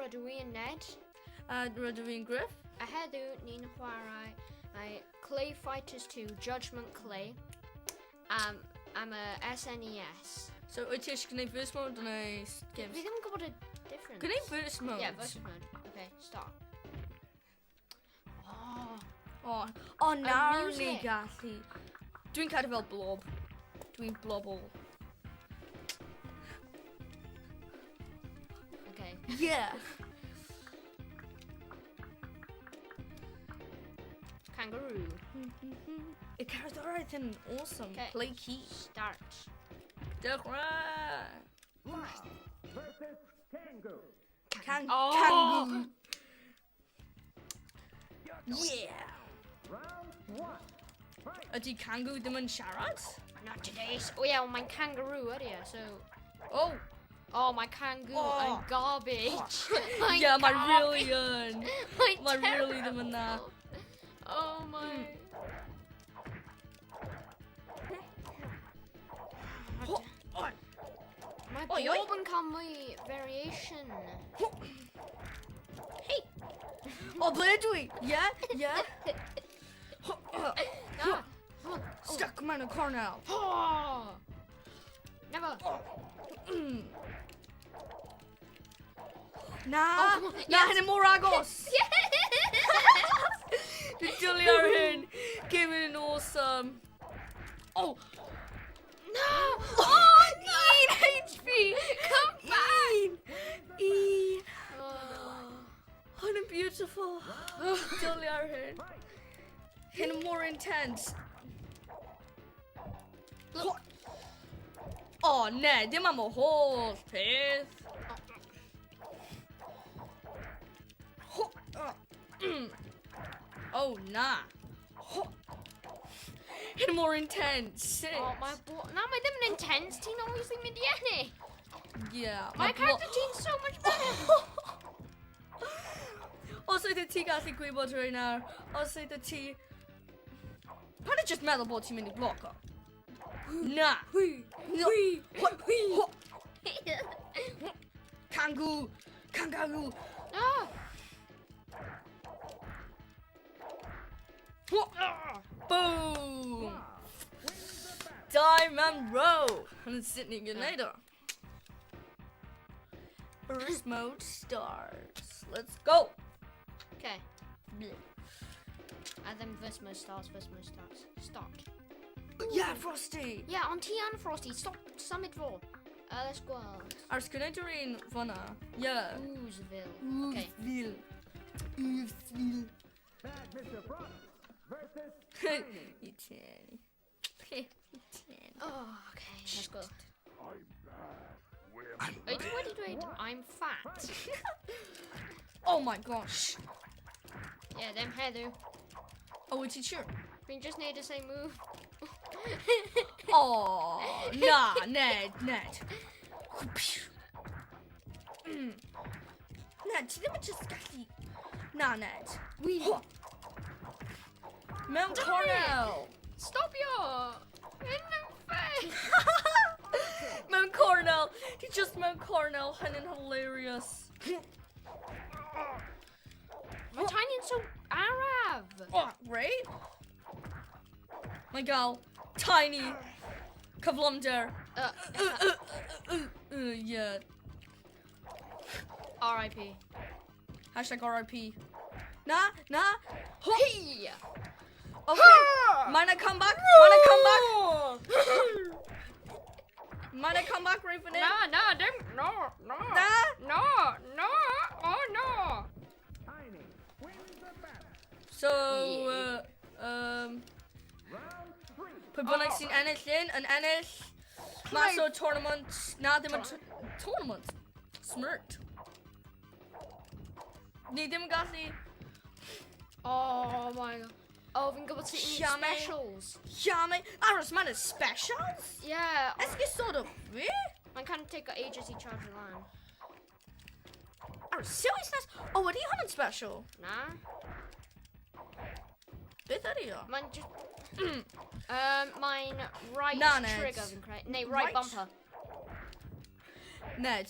rydw i yn Ned. A rydw i'n Griff. A heddiw ni'n chwarae mae Clay Fighters 2 Judgment Clay am, am y SNES. So, wyt ti eisiau gwneud verse mode neu games? Fi ddim yn gwybod y difference. Gwneud verse mode. Yeah, verse mode. Okay, start. Oh. Oh, oh nawr ni music. gallu. Dwi'n cadw fel blob. Dwi'n blobol. Okay. Yeah. Kangaroo. Y cerddoriaeth yn awesome. Okay. Play key. Start. Dechrau. Blob versus Kangaroo. Can Oh! Kangaroo. Yeah. Round one. Fight. Ydy Kangaroo ddim yn siarad? Not today. Oh yeah, well, mae'n kangaroo ydy e, so... Oh. Oh, my kangaroo Oh. yn garbage. Mae'n Yeah, mae garbage. really yn. Mae'n Mae really ddim yn dda. terrible. Oh my. Oh, oh. Mae Oi, oi. bob yn cael mwy variation. Hey! O, ble ydw i? Yeah, yeah. Na. Stuck mewn y cornel. Oh. Never. Na, Oh, come on. na, Yes. hyn yn mor agos. Dwi'n dwlu ar hyn. Game yn awesome. Oh, No. oh, un HP. Come back. Un. Un. Oh. Hwn yn beautiful. Dwlu ar hyn. Hyn yn mor intense. Look. O, ne, dim am y holl peth. Ho, Oh, na. Ho. Hyn yn mor intense. Oh, mae bo... Na, mae ddim yn intense. Ti'n obviously mynd i ennill. Yeah. Mae blo- character ti'n so much better. Os oeddet ti gallu gwybod rhywun nawr, os oeddet ti... Pa'n i just meddwl bod ti'n mynd i bloco? Na. No. Ho, ho. Kangoo! Kangaroo! Ah. Ho. Boom! Diamond Row! Yn sut ni'n gwneud o? Burst mode stars. Let's go! Okay. Bleh. A ddim first mode stars, first mode stars. Start. Yeah, Frosty! Yeah, ond ti yn Frosty. Stop symud fo. Let's go. Ars gwneud yr un fyna. Yeah. Oozeville. Okay. Oozeville. Oozeville. Bad Mr. Frosty versus You tiny. You tiny. Oh, okay. Let's go. I'm bad. Wyt ti wedi dweud I'm fat? Oh my gosh. Yeah, ddim heddiw. Oh, wyt ti'n siŵr? Fi'n just neud y same move. Oh, na, Ned, Ned. Ned, ti ddim yn just gallu... Na, Ned. Wi. Mewn cornel. Stopio! Hyn yn fair! Mewn cornel. Ti just mewn cornel. Hynny'n hilarious. Mae Tiny'n so araf! Oh, right? Mae'n gael tiny cyflymder. Yeah. R.I.P. Hashtag RIP. Na, na. Hey! Okay. Mae'n a comeback. Mae'n a comeback. Mae'n a comeback right fan hyn. Na, na, dim, no, no. Na. No, no, oh no! Tiny wins the battle. So, Round three. pwy bynnag sy'n ennill hyn, yn ennill mas o tournament, na ddim yn tournament, smirt. Ni ddim yn gallu Oh my god. Oh, fi'n gwybod sut i wneud Siame. specials. Siame, aros, mae'n y specials? Yeah, Esgusod o fi? mae'n kind of take ages i charge lan. Aros, serious nes? Oh, ydy hwn yn special? Na? Beth ydy o? Mae'n just... Mae'n right Na, Ned. trigger fi'n credu. Neu right, Right. bumper. Ned,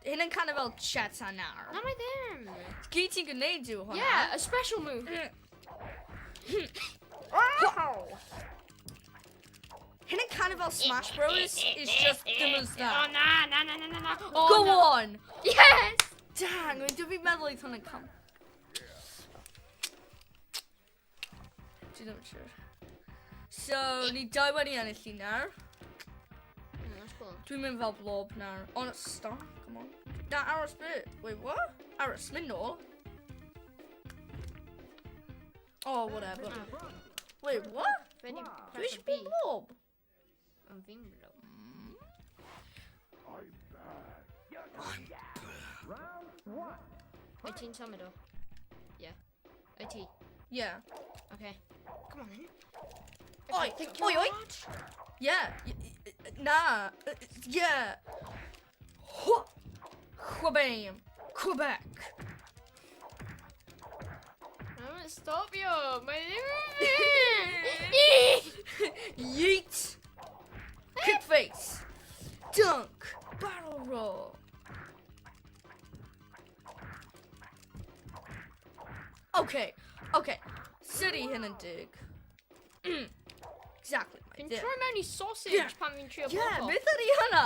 Hyn yn kind of fel cheta nawr. Na, mae ddim. Gyd ti'n gwneud yw hwnna. Yeah, a special move. Hyn yn kind of fel Smash Bros. It's just dim as Oh, that. na, na, na, na, na, na. Oh, Go no. on! Yes! Dang, dwi'n fi'n meddwl i hwnna'n cam. Dwi ddim yn siŵr. So, ni dau wedi ennill i nawr. That's cool. Dwi'n mynd fel blob nawr. On a star, come on. Na, aros bit. Wait, what? Aros, mynd nôl. Oh, whatever. Wait, what? Fe di Dwi press eisiau B. bod blob. Ond fi'n blob. I'm bad. Round one. Wyt ti'n symud o? Yeah. Wyt ti? Yeah. Okay. Come on then. Oi, Think oi, you're oi. hard. Yeah. Na. Yeah. Hwa. Whabam. Quebec. I'm gonna stop you. Mae ddim Yeet. Kick face. Dunk. Barrel roll. Okay. Okay. City hyn yn dig. Exactly. my Fi'n dick. troi mewn i sausage Yeah. pan fi'n trio Yeah, bloco. beth ydi hynna?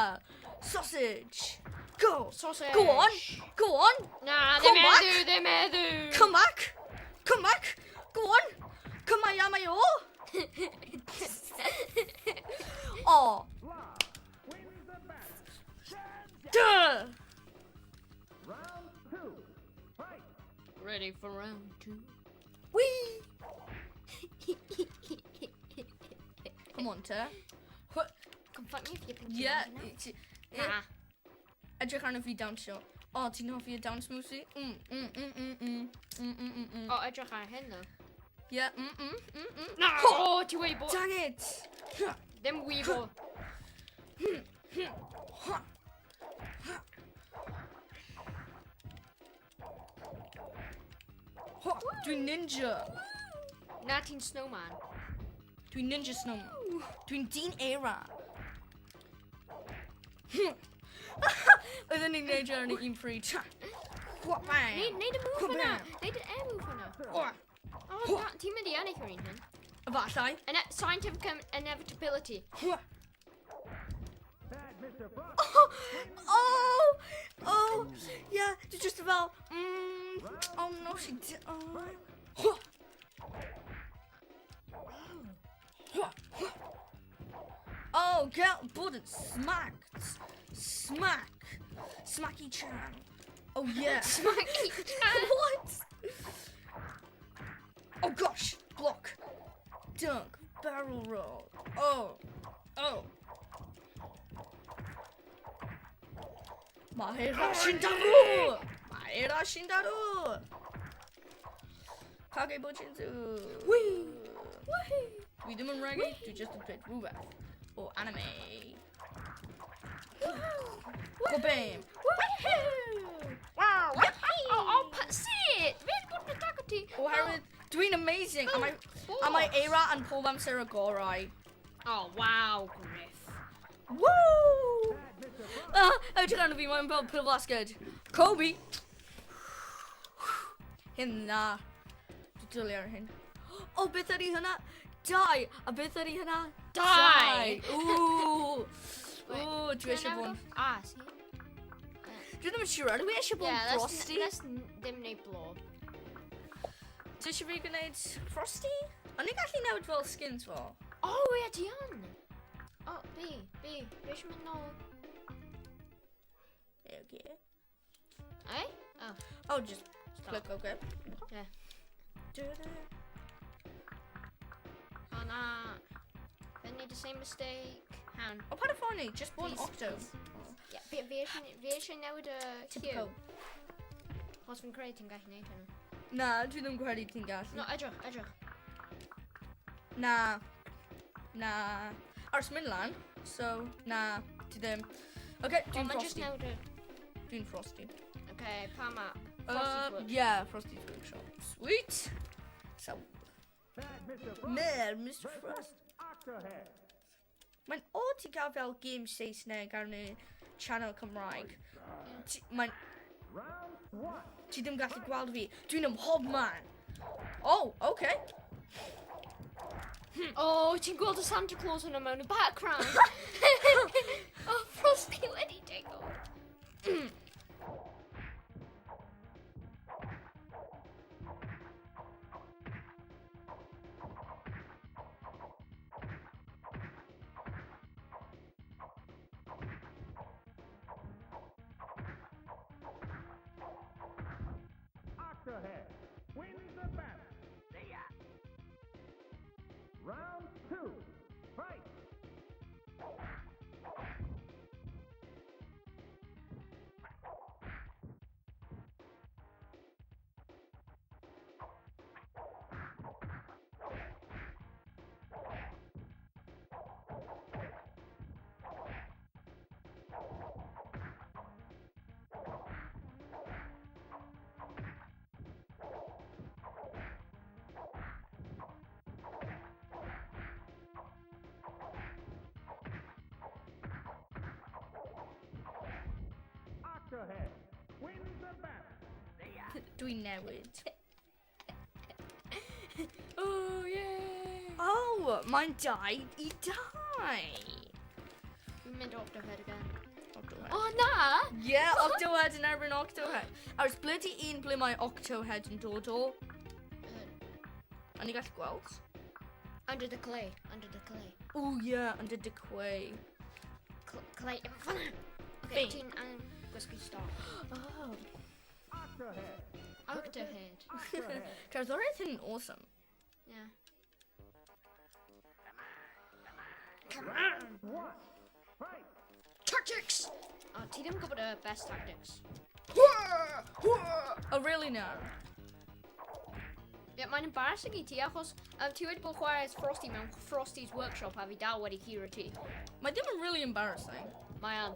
Sausage. Go. Sausage. Go on. Go on. Na, Come ddim back. heddiw, ddim heddiw. Come back. Come back. Go on. Come on, yama yo. Oh. Blob wins the battle. Duh. Round two. Fight. Ready for round two. Wee. Come on, te. What? Come fight me if you think you're Yeah. enough. Yeah. Na. Edrych arno fi dawnsio. O, ti'n hoffi y dawns mwsi? O, edrych ar hyn, though. Yeah, Na! Ho! O, ti wedi bod... Dang it! Ddim wybo. Ha. Ha. Dwi'n ninja. Na, ti'n snowman. Dwi'n ninja snowman. Dwi'n dyn era. Oedden ni'n neud ar un pryd. Hwa, bang. Neud, neud y move hwnna. Bam. Neud y air move hwnna. O, O, na, ti'n mynd i ennill yr un hyn. Efallai. Scientific inevitability. Hwa. Bad Mr. Frosty. Oh, oh, yeah, dwi just fel, oh no, she did, oh. Hwa. Hwa, hwa. Oh, girl, bod yn smacked. Smack. Smacky Chan. Oh, yeah. Smacky Chan. What? Oh, gosh. Block. Dunk. Barrel roll. Oh. Oh. Maera Shindaru! Maera Shindaru! Kage Bochinzu! Wee! Wee! Dwi ddim yn regu, dwi just yn dweud rhywbeth o anime. Go bam! Wow. Oh, oh, sit! Fi'n bod yn attack ti. Oherwydd, dwi'n amazing! A mae, a mae Eira yn pob amser y gorau. Oh, wow, Griff. Woo! Bad Mr. Frosty. Ah, edrych arno fi, mae'n fel pil basged. Kobe! Hyn na. Dwi'n dwlu ar hyn. O, beth ydi hynna? Dau! A beth ydi hynna? Dau. Ooh! Wait, Ooh, dwi eisiau bod yn... Ah, see? Dwi ddim yn siŵr, ydw i eisiau bod yn Yeah, let's, Frosty? let's ddim neud blob. Ti eisiau fi gwneud Frosty? O'n i'n gallu newid fel skins fel? Oh, ie, ti yn. Oh, B, B, fi eisiau mynd nôl. Okay. Eh? Oh, Oh, just stop. click okay. Yeah. Da-da. Oh, na. They need the same mistake. Hound. O, paid â phoeni, just bod yn Please, octo. please. Yeah, fi eisiau newid y Q. Typical. Os fi'n credu ti'n gallu neud hynny. Na, dwi ddim yn credu ti'n gallu. No, edrych, edrych. Na. Na. Ars mynd lan, so na, ti ddim. Okay, Oh, dwi'n mae'n just Frosty. newid y... Dwi'n Frosty. Okay, pa map? Frosty's Workshop. Yeah, Frosty's Workshop. Sweet. So, Bad Mr. Frosty Mad Mr. versus Frost. Octohead. Mae'n odd i gael fel game Saesneg ar y channel Cymraeg. Mae'n... Ti ddim gallu gweld fi. Dwi'n ym man. Oh, okay. Oh, ti'n gweld y Santa Claus yna mewn y background. Oh, Frosty wedi take over. Octohead wins the battle. See ya. Round two. Fight. Octohead wins the battle. See ya. Dwi'n newid. Oh, yeah. Oh, mae'n dau i dau. Dwi'n mynd Octohead again. Octohead. Oh, na! Yeah, Octohead yn erbyn Octohead. Ers ble di un ble mae Octohead yn dod o? A ni gallu gweld. Under the clay, under the clay. Oh yeah, under the quay. Clay, fanna! Okay, Fe. ti'n angen gwisgo stop. Oh. Octohead. Octohead. Octohead. Cerddoriaeth hyn yn awesome. Yeah. Round one. Fight. Tactics! Oh, ti ddim yn gwybod y best tactics. Oh, really no? Yeah, mae'n embarrassing i ti achos ti wedi bod chwarae as Frosty mewn Frosty's Workshop a fi dal wedi curo ti. Mae ddim yn really embarrassing. Mae yn.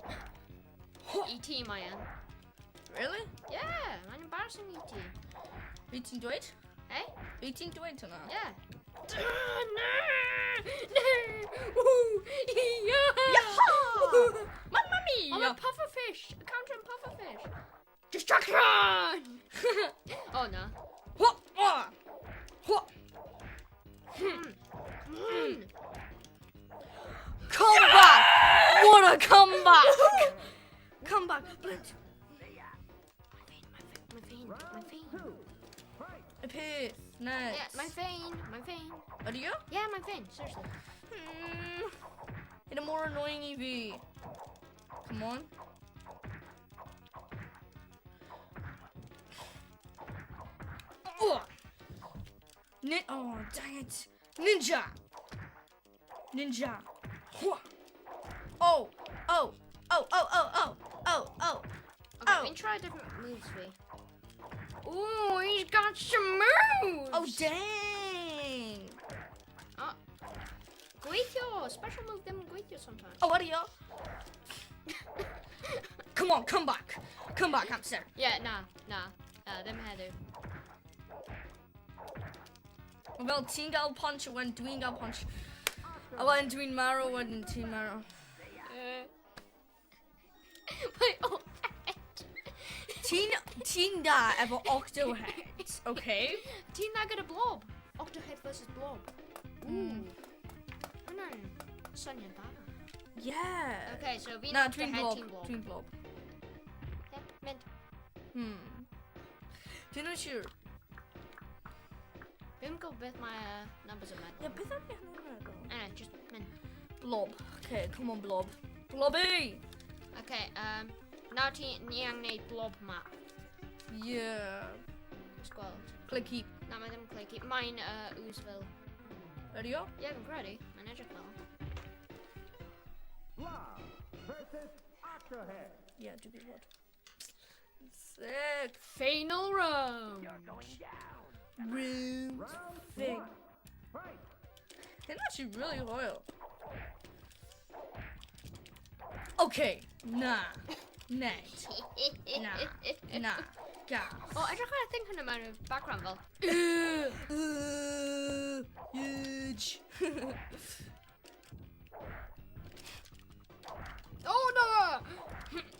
I ti mae yn. Really? Yeah, mae'n embarrassing i ti. Fi ti'n dweud? Eh? Fi ti'n dweud hwnna? Yeah. Na! Na! Woo! Yeah! Yaha! Mamma mia! Oh, mae pufferfish! Counter and pufferfish! Destruction! Oh, na. Hwa! Hwa! Hwa! Comeback! What a comeback! Comeback! Blint! Mae'n fein, mae'n fein. Two. Fight. Y peth, Ned. Yeah, mae'n fein, mae'n fein. Ydy o? Yeah, mae'n fein, seriously. Hyn yn more annoying i fi. Come on. Oh! Oh, dang it. Ninja! Ninja. Hua. Oh, oh, oh, oh, oh, oh, oh, oh. Okay, Oh. fi'n try different moves fi. Ooh, he's got some moves! Oh, dang. Oh. Gweithio! Special move ddim yn gweithio sometimes. Oh, what are you? Come on, come back. Come back, hamster. Yeah, na, na. Ddim heddiw. Fel ti'n gael punch a wedyn dwi'n gael punch. A wedyn dwi'n marw, wedyn ti'n marw. Mae o head. Ti'n da efo Octohead, okay? Ti'n dda gyda blob. Octohead versus blob. Ooh. Hwna'n syniad da. Yeah. Okay, so fi'n Na, dwi'n Octohead, blob. ti'n blob. Dwi'n blob. Yeah, mynd. Dwi'n yn siŵr. Fi'n gwybod beth mae numbers yn meddwl. Ie, beth am i hynny'n meddwl? Anyway, just mynd. Blob. Okay, come on, blob. Blobby! Okay, nawr ti, ni angen gwneud blob map. Yeah. Let's gweld. Clicky. Na, mae ddim clicky. Mae'n Oozeville. Ydy o? Ie, yeah, fi'n credu. Mae'n edrych fel. Blob versus Octohead. Yeah, dwi'n gwybod. Sick. Final round! Rude Round thing. one. Fight. They're actually really loyal. Okay, na. Ned. Na. Na. Gas. O, edrych ar y thing hwnna mewn y background fel. Huge.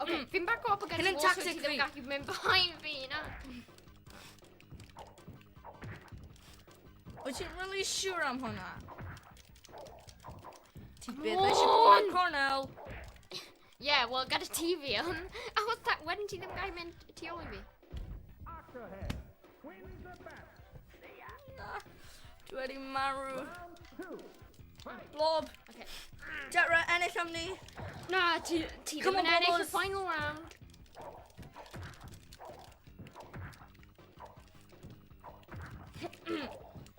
Okay, fi'n back up against Hyn yn the wall, so tactic ti ddim fi. gallu mynd behind fi, na. Wyt ti'n really sure am hwnna? Ti Come byth eisiau bod on! yn cornel. Yeah, well, gyda ti fi yn. A what's that? Wedyn ti ddim gallu mynd tu ôl i fi. Octohead wins the battle. Na. Dwi wedi marw. Round two. Fight. Blob. Okay. Dera, ennill am ni. Na, ti, ti Come ddim yn on, ennill y Bobos. final round.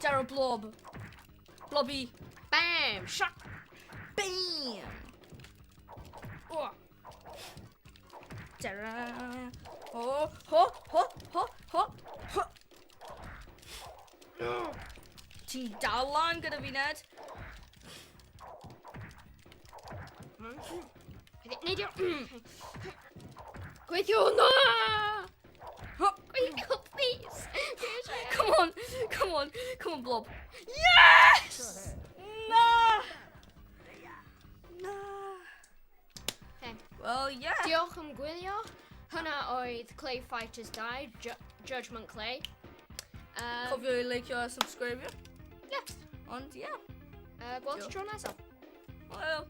Dera, blob. Blobby. Bam! Shot! Bam! Oh. Dera. Ho, ho, ho, ho, ho, ho. Ti'n dal lan gyda fi, Ned. Neidio! Gweithio! Na! Ho. Gweithio, please! Dwi eisiau Come on, come on, come on, Blob. Yes! Na! Na. Okay. Well, yeah. Diolch am gwylio. Hwna oedd Clay Fighters Die, Ju Judgment Clay. Cofio i licio a subscribe. Yeah. Ond, yeah. Gweld ti tro nesaf. Well.